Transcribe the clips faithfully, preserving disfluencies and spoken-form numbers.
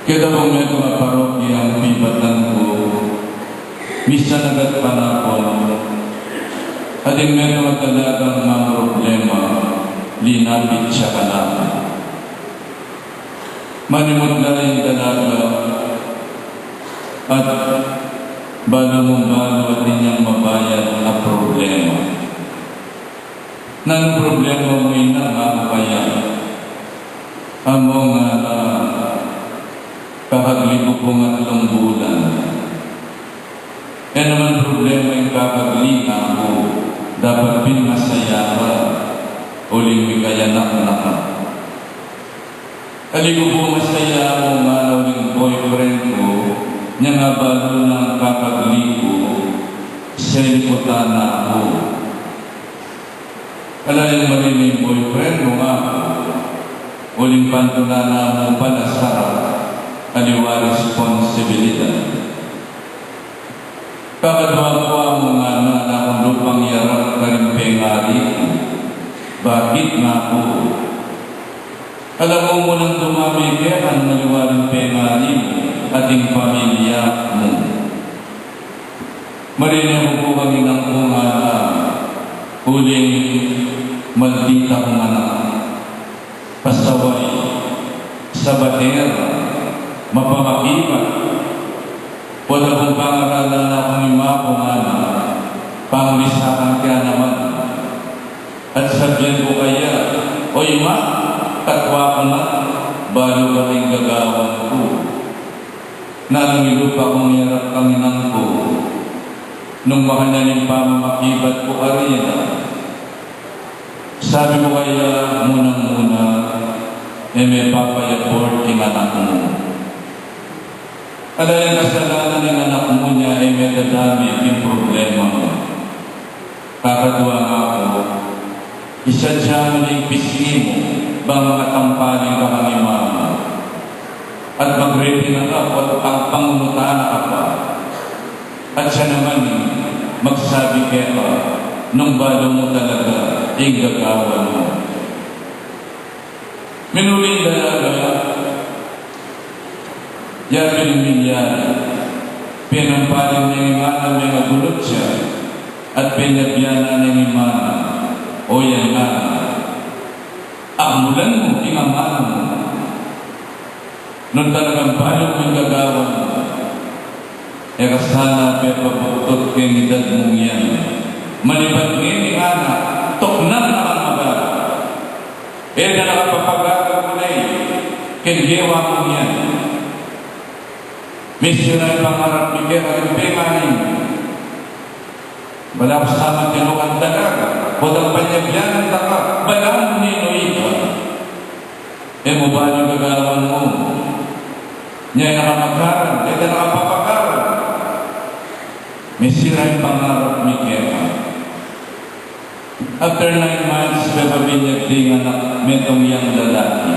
Keta pung metung a parokyang pibatan ku, misan agat panapun, atin metung a talagang mamroblema, linapit ya kanaku. Manimut la ing dalaga, at balu mung balu atin yang mabayat a problema. Nanung problema mu, Inang? Aku kaya, amu ngana, kakagli ku pung atlung bulan. E naman problema ing kakagli, naku, dapat pin masaya ka, uling mikayanak na ka. Ali ku pu masaya, amu ngana, uling boyfriend ku, nyang abalu nang kakagli ku, selikutan na ku. Ala yang marining boyfriend mu, aku, uling pantunan na mu pala sarap, aliwa responsibilidad. Kakadwa ku, amu ngana, nakung lupang yarap karing pengari ku. Bakit, naku? Ala mu munang dumami keka nung aliwa ring pengari mu at ing pamilya mu. Marine ku pu kang inang ku, ngana, uling maldita kung anak. Pasaway, sabatera, mapamakibat. Wala pung pangaralan a kung ima ku, ngana, panglisakan ke naman. At sabyan ku kaya, "O ima, katwa ku na, balu ka na ing gagawan ku." Nanung ilupa kung yarap kang inang ku, nung makanyan ing pamamakibat ku karela. Sabi ku kaya, munang-muna, e me papa-abort ing anak mu. Ala yang kasalanan ning anak mu, nya e me dadami king problema mu. Kakadwa, aku, isadya mu ning pisngi mu bang matampalin ka kang ima mu. At magreti na ka, pang pangunutan na ka pa. At siya naman, magsabi keka nung balu mu talaga ing gagawan mu. Minuli ing dalaga, ya pin ing milyari, penampalin ne ning ima na, mengagulut ya, at penyabyan na ne ning ima na. O yan, ngana, akmulan mu ing amanu mu. Nung talagang balu mu ing gagawan mu, e ka sana pepabuktud king edad mung yan. Manibat ngeni, ngana, tuknang na kang mag-aral. E da na ka papag-aral muli king gewa mung yan. Misira ing pangarap mi keka king pengari mu. Balamu sana tinukan da ka, potang panyabyan da ka, balamu ninu ika. E mu balu ing gagawan mu. Nya e na ka mag-aral, e da na ka papag-aral. Misira ing pangarap mi keka. After nine months, pepabinyag da ing anak, metung yang lalaki.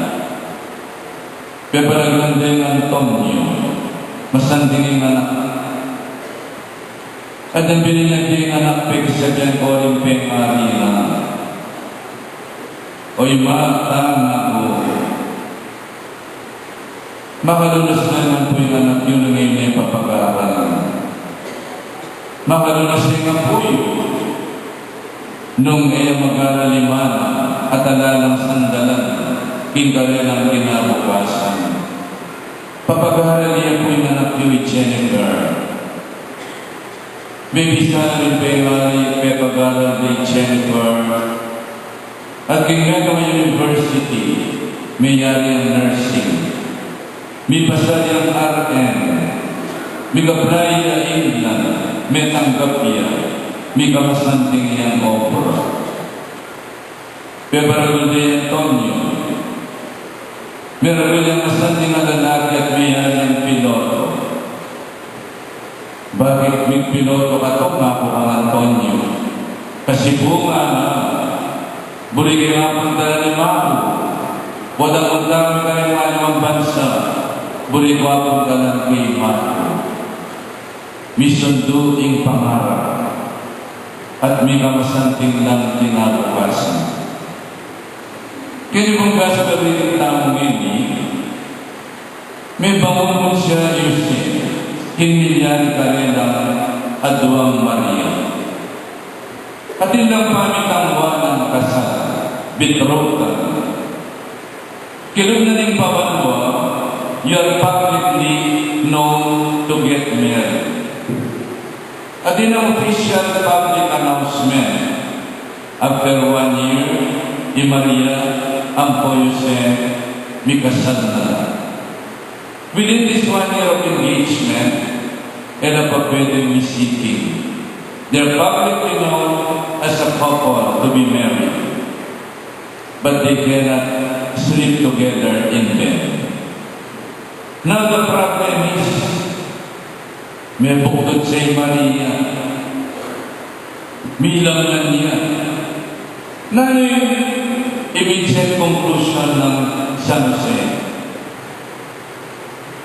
Peparagul da ing Antonio, masanting ing anak. At nung binyag da ing anak, pekisabyan ko ring pengari na, "O ima, tana ku, makalunas na naman pu ing anak yu nung e ne papag-aral. Makalunas na ing apu yu nung e ya mag-aral i ima na at ala lang sandalan king karelang kinabukasan. Papag-arali ya pu ing anak yu, i Jennifer." Mibisa na ring pengari, pepag-aral da i Jennifer. At king metung a university, miyari yang nursing. Mipasa yang R N. Mika-apply ya England, metanggap ya. Mika-masanting yang obra. Peparagul da i Antonio. Miragul yang masanting a lalaki at miyari yang piloto. "Bakit migpiloto ka, Tok?" aku kang Antonio. "Kasi pu," ngana, "buri ke nga puntalan i ima ku. Potang munta kami karing aliwang bansa, buri ku puntalan i ima ku." Misundu ing pangarap at mika-masanting lang kinabukasan. Keni pung gospel reading tamu ngeni, Mebangun mu sia, Jose, king milyari karelang aduang Maria. Atin lang pamikangwa nang kasal, betrothed. Kilub na ning pabanua, you are publicly known to get married. Atin ang official public announcement. After one year, i Maria ampo i Jose mikasal na la. Within this one year of engagement, e la pa pwedeng misiping. They're publicly known as a couple to be married, but they cannot sleep together in bed. Now the problem is, mebuktud sia i Maria. Milamnan ya. Nanu ing immediate conclusion nang San Jose?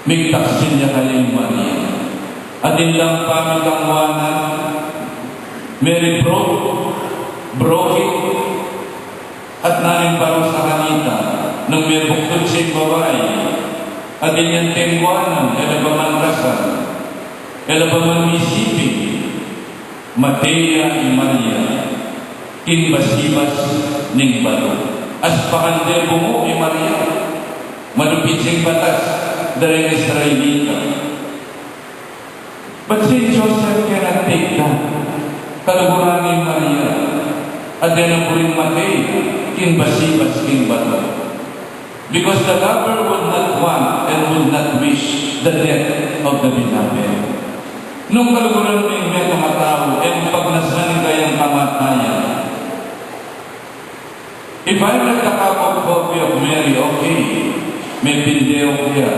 Migtaksil ya kaya i Maria. Atin lang pamikangwa na, me-reproach, broke it, at nanu ing parusa kanita, nung mebuktud sia ing babai, atin yang tengwanan, e la pa man kasal, e la pa man misiping, mate ya i Maria king basibas ning batu. Aspakan de bungu i Maria. Malupit sing batas da reng Israelita. But Saint Joseph cannot take that. Kaluguran ne i Maria, at e na buring mate king basibas king batu. Because the lover would not want and would not wish the death of the beloved. Nung kaluguran me ing metung a tau, e mu pagnasnan ing kayang kamatayan. If I'm not the cup of coffee of Mary, okay, mepindeok ya.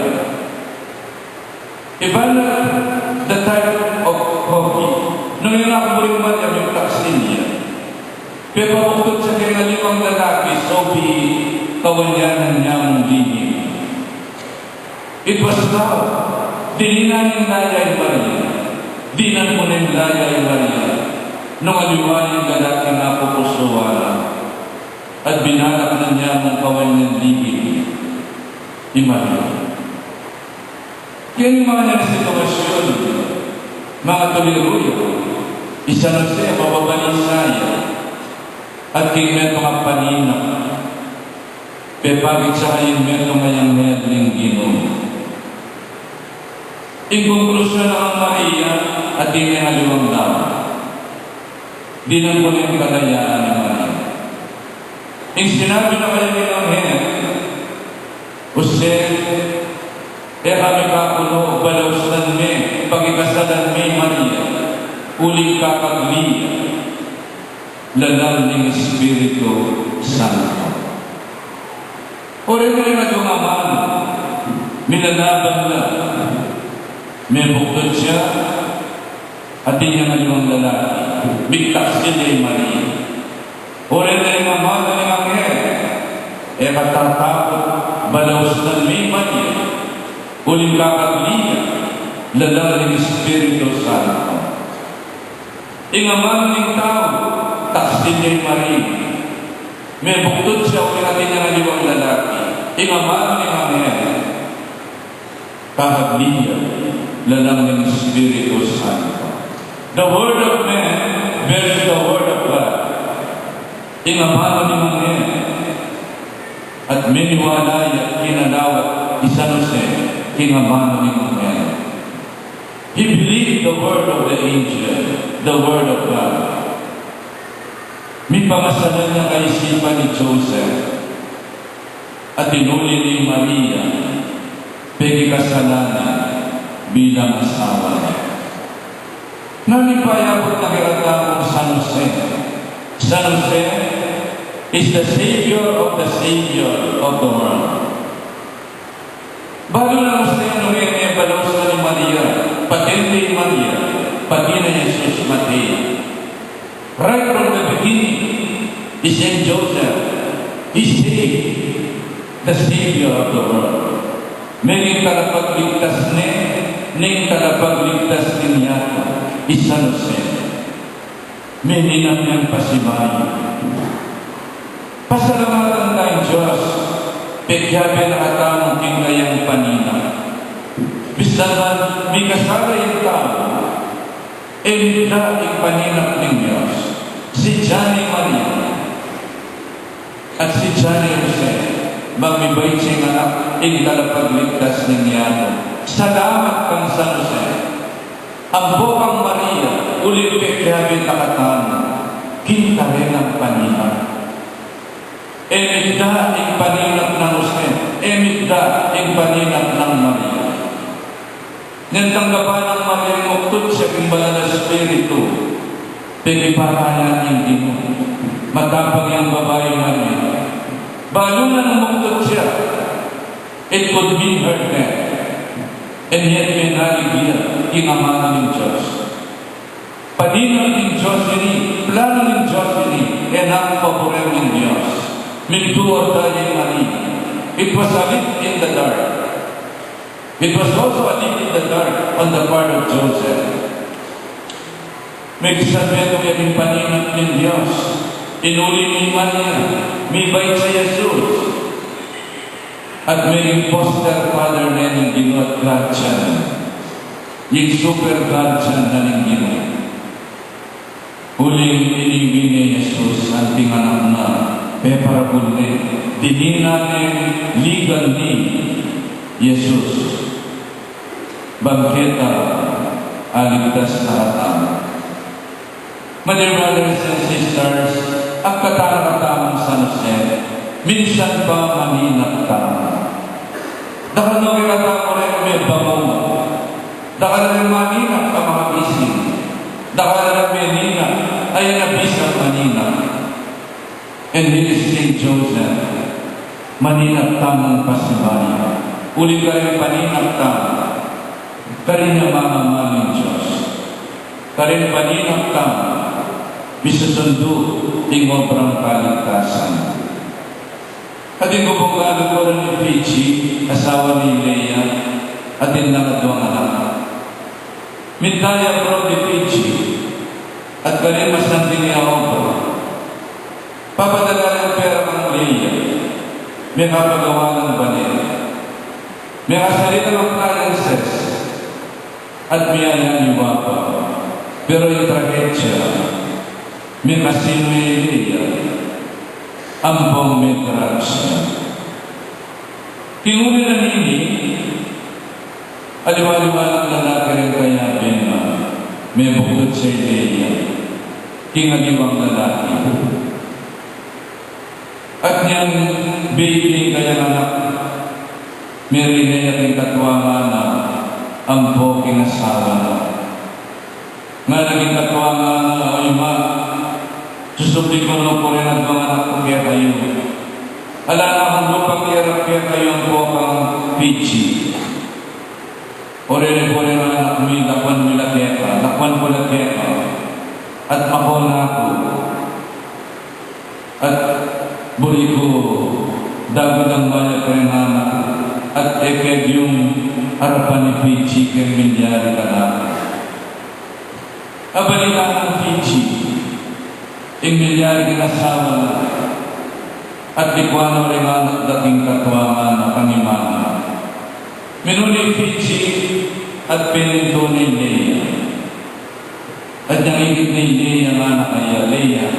If I'm not the type of coffee, nung e na ku buring Maria, miptaksil ya. Pepabuktud sia keng aliwang lalaki, so be it, kawanyanan ya mung lihim. It was love. Dinan ku neng laya i Maria. Dinan ku neng laya i Maria. Nung aliwa ya ing lalaking apupusuan na, at binalak na niya mung kawanyan lihim i Maria. Keng mangan a sitwasyun, manga tuliru yu, i San Jose, mababalisa ya, at king metung a panina, pepakit sa kaya ing metung a anghel ning Ginu. Ing konklusyun nang Maria, atin yang aliwang lawan. Dinan ku neng kalayaan i Maria. Ing sinabi na kaya ning anghel, Jose, e ka mikakulung, balausnan me, pakikasalan me i Maria, uling kakagli ya, lalam ning Espiritu Santo. O reng, reng, aduang amanu, milalaban la, mebuktud ya, atin yang aliwang lalaki, migtaksil ya i Maria. O reng, reng, amanu ning anghel, e ka tatakut, balausnan me i Maria, uling kakagli ya, lalam ning Espiritu Santo. Ing amanu ning tau, taksil ya i Maria. Mebuktud ya, uling atin yang aliwang lalaki. Ing amanu ning anghel, kakagli ya, lalam ning Espiritu Santo. The word of man versus the word of God. Ing amanu ning anghel, at meniwala ya, kinalawa i San Jose king amanu ning anghel. He believed the word of the angel, the word of God. Mipamasalan ya ing kaisipan i Joseph, at tinuli ne i Maria, pekikasalan ne bilang asawa na. Nanu ing payabut na kekatamu nang San Jose? San Jose is the savior of the savior of the world. Balu nang Jose, nung e ne balausnan i Maria, patente i Maria, pati na i Jesus mate ya. Right from the beginning, i Saint Joseph, he saved the Savior of the world. Meging talapagligtas ne ning talapagligtas ning yatu, i San Jose. Meninap neng pasibayu. Pasalamatan taya ing Dios, pekiabe na katamu king kayang panina. Bisang mikasala ing tau, e mitla ing paninap ning Dios. Si Dian i Maria at si Dian i Jose, bang mibait ya ing anak, ing talapagligtas ning yatu. Salamat kang San Jose. Ampo kang Maria, uling pekyabe ta katamu king karelang paninap. E mitla ing paninap nang Jose, e mitla ing paninap nang Maria. Nung tanggapan nang Maria ing muktud ya king Banal a Espiritu, pepipataya ne ing Ginu. Matapang yang babai Maria. Balu na nung muktud ya, it could mean her death. And yet, menalig ya king amanu ning Dios. Paninap ning Dios ini, plano ning Dios ini, e nang paburen ning Dios. Migduda ya i Maria. It was a leap in the dark. It was also a leap in the dark on the part of Joseph. Migsabi ya ing paninap ning Dios. Inuli ne i Maria, mibait ya i Jesus. At maging foster father ne ning Ginu at guardian. Ing super guardian na ning Ginu. Uling iniwi ne i Jesus anting anak na, peparabul ne, dinan ne ing legal name, Jesus. Bang keta, aligtas na katamu. My dear brothers and sisters, agkatan na katamung San Jose, minsan pa maninap tamu. Dakal no kekatamu reng mebangun. Dakal reng maninap a makabising. Dakal reng meninap a e na bisang maninap. And here is Saint Joseph, maninap tamung pasibayu. Uling kareng paninap tamu, karin ya mamamalu ing Dios. Kareng paninap tamu, misusundu ing obrang kaligtasan. Atin ku pung kaluguran i Fiji, asawa nang Leah, atin lang aduang anak. Minta ya abroad i Fiji, at karin masanting ya obra. Papadala lang pera kang Leah, mekapagawa lang bale. Mekasarili lang appliances. At miyayang i Wapa, pero ing trahedya, mikasinu ya i Leah, ampong me-drugs ya. King uli na nini, aliwa-liwa nang lalaki reng kayabe na, mebuktud ya i Leah, king aliwang lalaki. At inyang baby ning kayang anak, merinan ya king katawan na ampo king asawa na. Ngana king katawan na, "O Ima, susubli ku no pu ring aduang anak ku kekayu. Ala na kung lupang yarap kekayu ampo kang Fiji. Oreni pu ring anak mi, lakwan mi la keka, lakwan ku la keka, at mako na ku." At buri ku, dagulan mayap reng anak, at e keng arapan i Fiji keng milyari kanaku. Abalitaan nang Fiji ing milyari king asawa na, at likwan no reng anak da king katawan na kang ima na. Minuli i Fiji at penintu ne i Leah. At inyang ikit ne i Leah, ngana kaya, "Leah,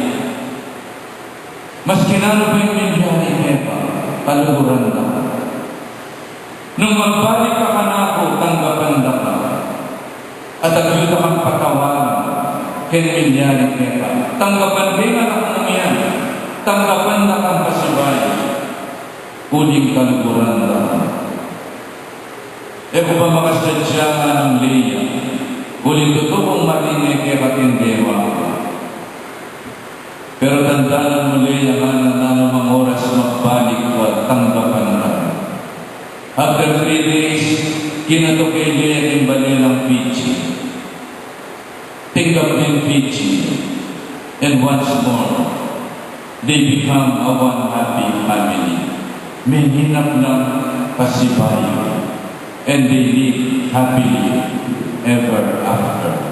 maski nanu pa ing milyari keka, kaluguran da ka. Nung magbalik ka kanaku, tanggapan da ka. At agyu da kang patawaran keng milyari keka. Tanggapan da kang anak mung yan. Tanggapan da kang pasibayu. Uling kaluguran da ka." E ku pa makasadya, ngana nang Leah, uling tutu kung marine keka king dewa ku. Pero tandanan mu, Leah, ngana, nanu mang oras magbalik ku, tanggapan da ka. After three days, kinatuk i Leah king bale nang Fiji. Tinggap ne ing Fiji, and once more, they become a one happy family. Maninap nang pasibayu, and they live happily ever after.